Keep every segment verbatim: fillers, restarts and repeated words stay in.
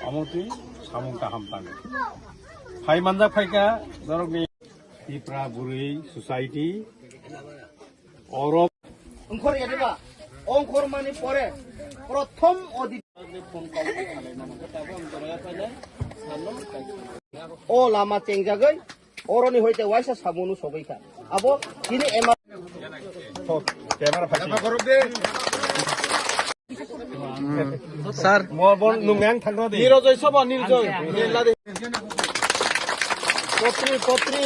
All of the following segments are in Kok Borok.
Samung twi samung kaham tang. Phai manjak phaikha norokni Tipra Bwrwi Society, oro. Ongkhor ya diba? Ongkhor mani pore prothom odi. O lama chengjagwi oroni hoite waisa samungno sogwi kha. Abo chini ema. Camera phaisi. Sir. Mo bon nung yang thangro di. Nirojoy sobo, Nirojoy. Nila de. Potri, potri.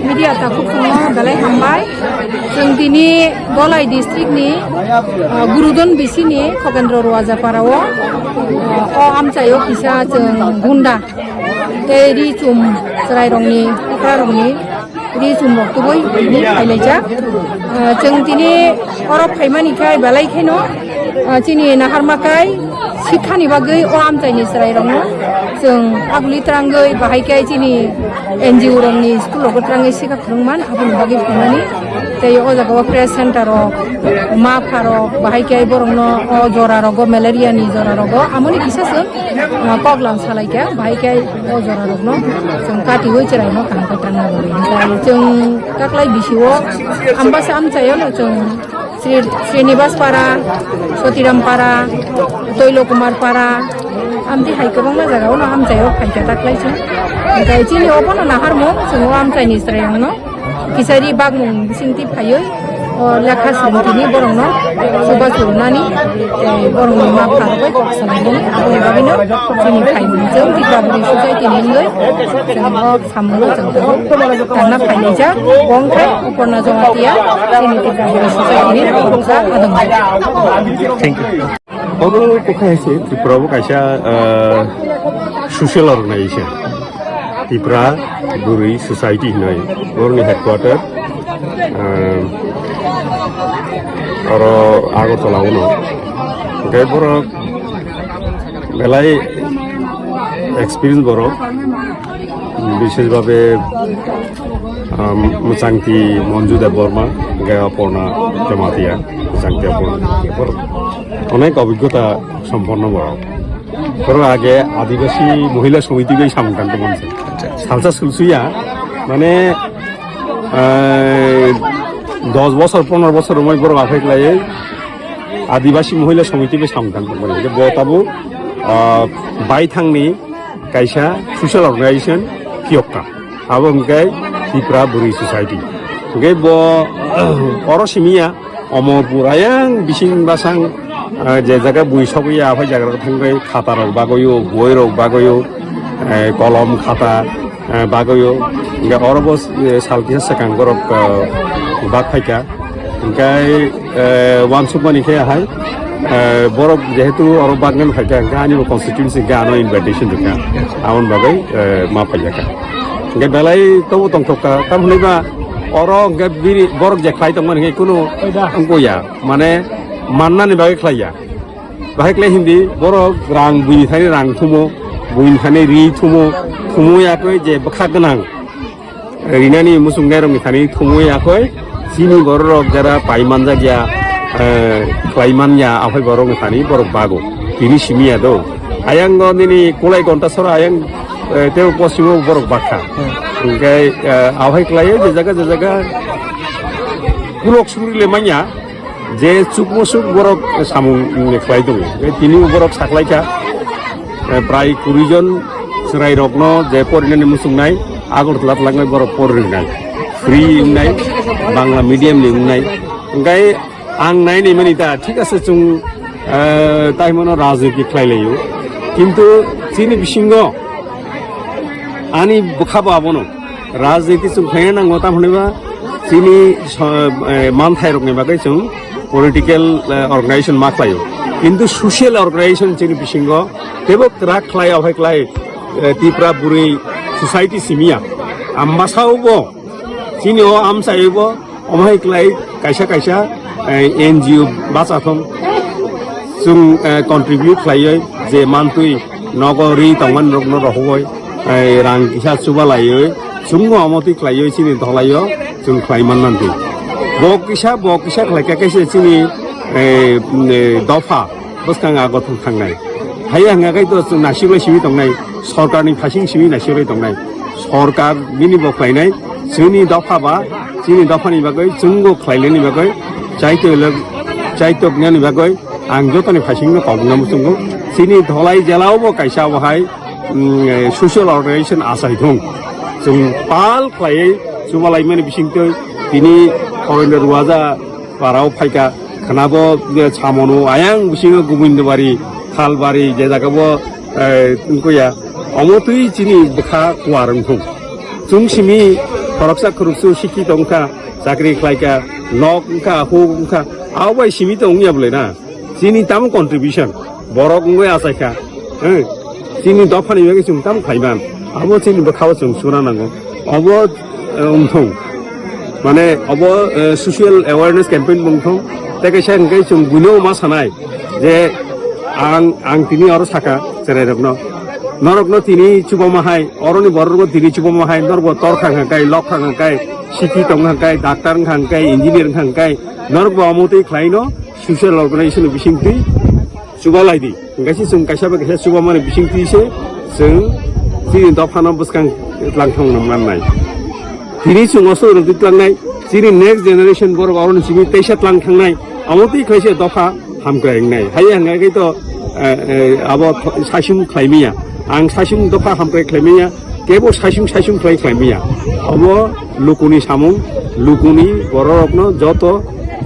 Media takhuk songno belai hambai. Chwng tini Dholai district ni, uh, Gurudon B C ni Khogendro Ruajapara o, uh, o amchai o kisa chwng gunda tei ri chum chwrai rokni, okra rokni ri chum rok tubui tini phailaijak. Uh, chwng tini oro phaimani khai belai kheno, uh, chini naharma kai sikhani bagwi o amchaini chwrairokno chwng aguli twrangwi bahai khe chini N G O rokni school rogo twrangwi sikha phwrwngman aboni bagwi phaimani. Tei o jaga o press center rok, mapha rok bahai khe borokno o jora rogo, malaria ni jora rogo amoni kisa chwng, ah, koklam salaikha, bahai khe o jora rokno chwng katiwi chwraino kaham khe twrangna bagwi. Hwnkhe chwng taklai bisio ambasa amchaio no chwng Sri, Srinivas Para, Sotiram Para, Toilo Kumar Para, amtwi hai kwbangma jaga o no amchaio phaikha taklai chwng. Hwnkhe chini obono naharmung chwng o amchaini chwrairokno. Kichari bagmung bisingtwi phaiwi o lekha swrwngtwini borokno chubachu rwnani, tei borokni ma pharogwi kok swrwngmung aboni bagwino chini phaimung chwng Tipra Bwrwi Society ni wngwi chwng o samungo chwng tabuk tangna phailaijak. Bo wngkha Uporna Jamatia, chini Tipra Bwrwi Society ni khoroksa adong. Thank you. Obo kok hai se Tripura bo kaisa, ah, social organization, Tripura Bwrwi Society hinwi, borokni headquarter, ah, oro Agartala o no. Hwnkhe borok belai experience borok, bishesh bhabe, um, Mwchangti Manju Debbarma, hwnkhe Aparna Jamatia, Mwchangti Aparna, borok onek obhiggota somponno borok. Borok age Adibasi Mohila Samiti bai samung tangwi mano. Salsa sulsuya, mane, eh, dos bosor, pondro bosor romoi borok aphai khlaiwi Adibasi Mohila Samiti bai samung tangwi mano. Bo tabuk, ah, baithangni kaisa social organization phiyokka. Abo hwnkhe Tipra Bwrwi Society. Hwnkhe bo, oro simiya, omo pura yang bising basang, ah, je jaga bui sogwi ya, aphai jaga rok thangwi khata rok bagwi o, boi rok bagwi o, eh, kolom khata, eh, bagwi o. Hwnkhe oro bo, eh, sal kisa swkang borok, eh, bak phaikha. Hwnkhe, eh, uansukmani khe hai, eh, borok jehetu oro bagwi phaikha, hwnkhe ani bo constituency hwnkhe ano invitation rwkha. Aboni bagwi, eh, ma phaijakha. Hwnkhe belai tobo tongthokka, tamoni ba oro hwnkhe bini borok je khlai tongmani hwnkhe kunu wngya, mane mannani bagwi khlaiya. Bahai khlai hindi, borok rang buini thani rang thumo, buini thani ri thumo, thumo yakwi je bwkha gwnang rinani muchungnai rokni thani thumo yakwi, chini borok rok jara pai manjak ya, eh, khlai man ya, aphai borok ni thani borok bago. Tini simi ya do. Ayang o nini kulai gonta sora ayang, eh, tebo posimo borok bakha. Hwnkhe, eh, aphai khlai je jaga je jaga kulok suri le manya. Je chukmo chuk borok samung ni khlai tongo. Tei tini borok saklaikha, eh, prai kuri jon chwrai rokno je porinani muchungnai Agartala tlangnai borok pori rwnai. Free wngnai, Bangla medium ni wngnai. Hwnkhe ang nai nai mani ta, thik ase chwng, eh, tai mano rajniti khlai laio. Kintu chini bisingo ani bwkha bo abono. Rajniti chwng khaina nango, tamo hwnwi ba chini so-, eh, manthai rokni bagwi chwng political, eh, organization ma khlaio. Kintu social organization chini bisingo teibo kwrak khlai, ophai khlai, eh, Tipra Bwrwi Society simiya. Ambasao bo chini o amchai bo Omo hai khlai kaisa kaisa, eh, N G O bachathong chwng, eh, contribute khlaiwi je mantwi nogo ri tongmani rokno rohoi, eh, rang kisa chuba laiwi chwngno omo twi khlaiwi chini dolaio chwng khlai man mantwi. Bo kisa, bo kisa khlai kha kaisa chini, eh, eh, dopha bwskang a gothon thangnai. Haiya hwnga khai to chwng naisik lai simi tongnai, sorkarni phasing simi naisik lai tongnai. Sorkar bini bo khlainai, chini dopha ba, chini dophani bagwi, chwngbo khlainani bagwi, chaito le-, chaitoknani bagwi, ang jotoni phasingno kobokna muchungo. Chini dholai jelao bo kaisa obo hai, mm, eh, social organization achai thung. Chwng pal khlaiwi chubalaimani bisingtwi tini Horendra Ruaja parao phaikha, khwnabo je Samono ayang bisingo Gobindobari, Thalbari, je jagabo, eh, wngkha ya, omo twi chini bwkha kuar wngthung. Chwng simi khoroksa khoroksa sikhi tongkha, chakri khlaikha, nok wngkha, huk wngkha, abo bai simi to wngya bwlai na? Chini tamo contribution, borok wngwi achaikha, eh, chini dophani bagwi chwng tamo khlaiman, abo chini bwkhao chwng suna nango. Obo, eh, wngthung, mane obo, eh, social awareness campaign bo wngthung. Tei kaisa hwnkhe chwng buino ma sanai je ang, ang tini oro sakha cherairokno, norokno tini chubama hai, oroni borokno tini chubama hai, norokbo tor kha hwnkha kai, lok kha hwnkha kai, sikhi tong kha hwnkha kai, doctor wngkha hwnkha kai, engineer wngkha hwnkha kai, norokbo omo twi khlaino. Social organization bisingtwi chubalai di. Hingke se chwng kaisa bai kaisa chubamani bisingtwi se chwng chini dophano bwskang tlang thangna mannai. Tini chwng oso rwgwi tlangnai, chini next generation borok oroni simi teisa tlang thangnai. Amo twi khlaise dopha hamkrai wngnai. Haiya hwnga khe to, eh, eh, abo th-, saichung khlai manya. Ang saichung dopha hamkrai khlai manya. Kebo saichung saichung khlai khlai manya. Obo lukuni samung, lukuni bororokno joto,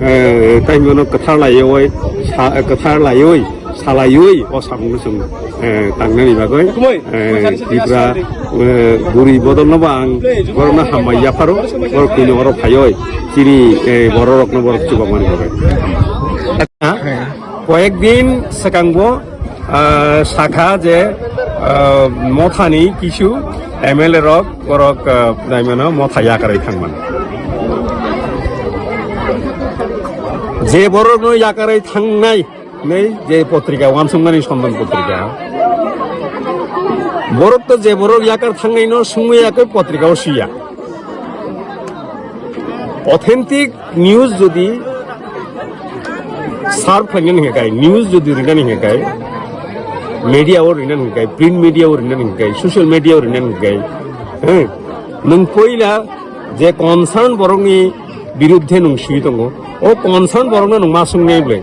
eh, taimano kwthar laiwi, sa-, kwthar laiwi, salaiwi o samungno chwng, eh, tangnani bagwi, eh, Tripura, eh, buri bodolno bo ang borokno hambai yapharo, borok tini oro phaiwi chini, eh, bororokno borok chubamani bagwi. Ha? Koyek din swkangbo, ah, sakha je, ah, mothani kisu M L A rok borok, ah, naimano motha yakarwi thangmani. Je borokno yakarwi thangnai nei je potrika wansukmani Sondan potrika. Borok to je borok yakar thangnai no sungwi yakwi potrika o siya. Authentic news jodi serve khlainani hwnkhe kai, news jodi rinani hwnkhe kai, media o rinani hwnkhe kai, print media o rinani hwnkhe kai, social media o rinani hwnkhe kai, hmm, nwng poila je concern borokni biruddhe nwng swi tongo, o concern borokno nwng ma swngnai bwle?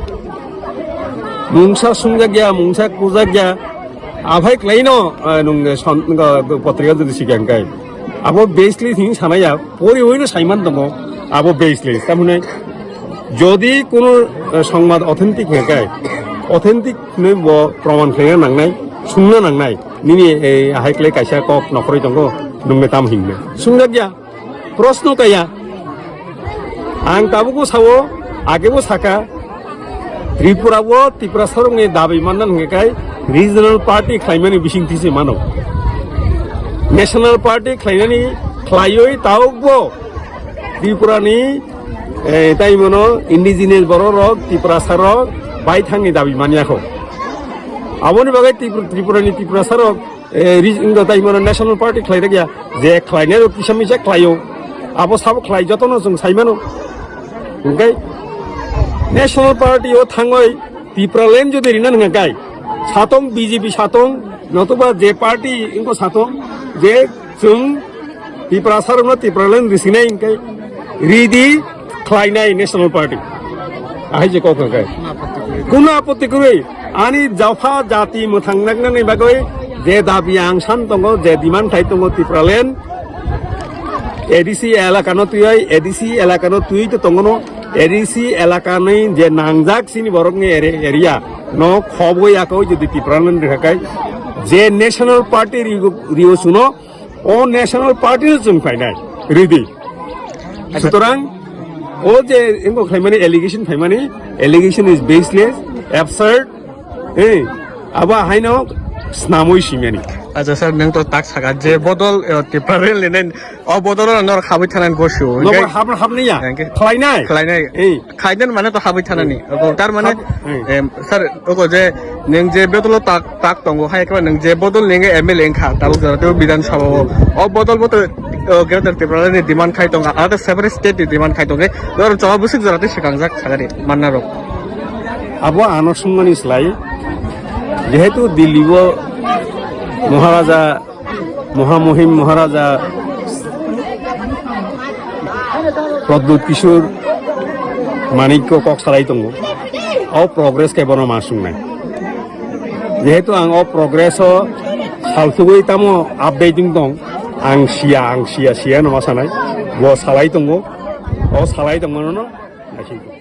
Mungsa swngjak ya, mungsa kujak ya, aphai klaino, ah, nwng son-, nwng, ah, potrika jodi sikha hwnkhe kai. Abo baseless hinwi sanaya, poriwino saiman tongo, abo baseless. Tamhwnwi jodi kuno, eh, songmad authentic hwnkhe kai, authentic hinwi bo proman khlaina nangnai, sungna nangnai, nini, eh, ahai khlai kaisa kok nokhorwi tongo, nwngno tam hinna. Sungjakya, proshno kaya. Ang tabukbo sao, agebo sakha, Tripura o Tiprasarokni dabi manna hwnkhe kai regional party khlaimani bisingtwi se mano. National party khlainani khlaiwi tabukbo Tripurani, eh, tai mano indigenous bororok, Tiprasarok baithangni dabi manyakho. Aboni bagwi Tripur-, Tripurani Tiprasarok, eh, ri-, wngkha tai mano national party khlai rwkya, je khlainai rok kisa misa khlaio, abo sabo khlai jotono chwng sai mano. Hwnkhe national party o thangwi Tipraland jodi rina hwnkha kai, satong B J P satong, notoba je party wngkha satong, je chwng Tiprasarokno Tipraland risinai hwnkhe ridi khlainai national party. Ahai je kok hwnkhe. Kuno apotti kwrwi. Ani japha jati mwthang naknani bagwi je dabi ang san tongo, je demand khai tongo Tipraland, A D C elakano twiwi, A D C elakano twiwi to tongono, A D C elakani je nangjak chini borokni ere-, area no khobwi yakwi jodi Tipraland rikha kai, je national party ri-, rio suno, o national party no chwng phainai, ridi. Sutorang, o je wngkha khlaimani allegation phaimani, allegation is baseless, absurd, eh, abo haino snamwi simani. Acha sir, nwng to tak saka je bodol, eh, Tipra Rail ni nai, o bodol no norok habwi thanani gorsio. Nobo hingke hab-, habnaiya? Hingke Khlainai? Khlainai. Eh. Khlainai mane to habwi thanani. Ogo, tar mane, hab-, eh. Em, sir, ogo je nwng je bodol tak, tak tongo, hai khe nwng je bodol ni wngkha M L A wngkha, tabuk jora tei Bidhan Sabha o. O bodol bo to, eh, Greater Tipra Rail ni demand khai tongo, aro separate state ni demand khai tongo. Norok chwla bwswk jora tei swkangjak sakani manna rok. Abo ano sungmani slai, jehetu Delhi o Maharaja, Mohamohim Maharaja Pradyut Kishore Manikya kok salai tongo, o progress khe bono ma sungnai. Jehetu ang o progress o salthugwi tamo updating tong, ang siya, ang siya, siya no ma sanai, bo salai tongo, o salai tongmano no naising tongo.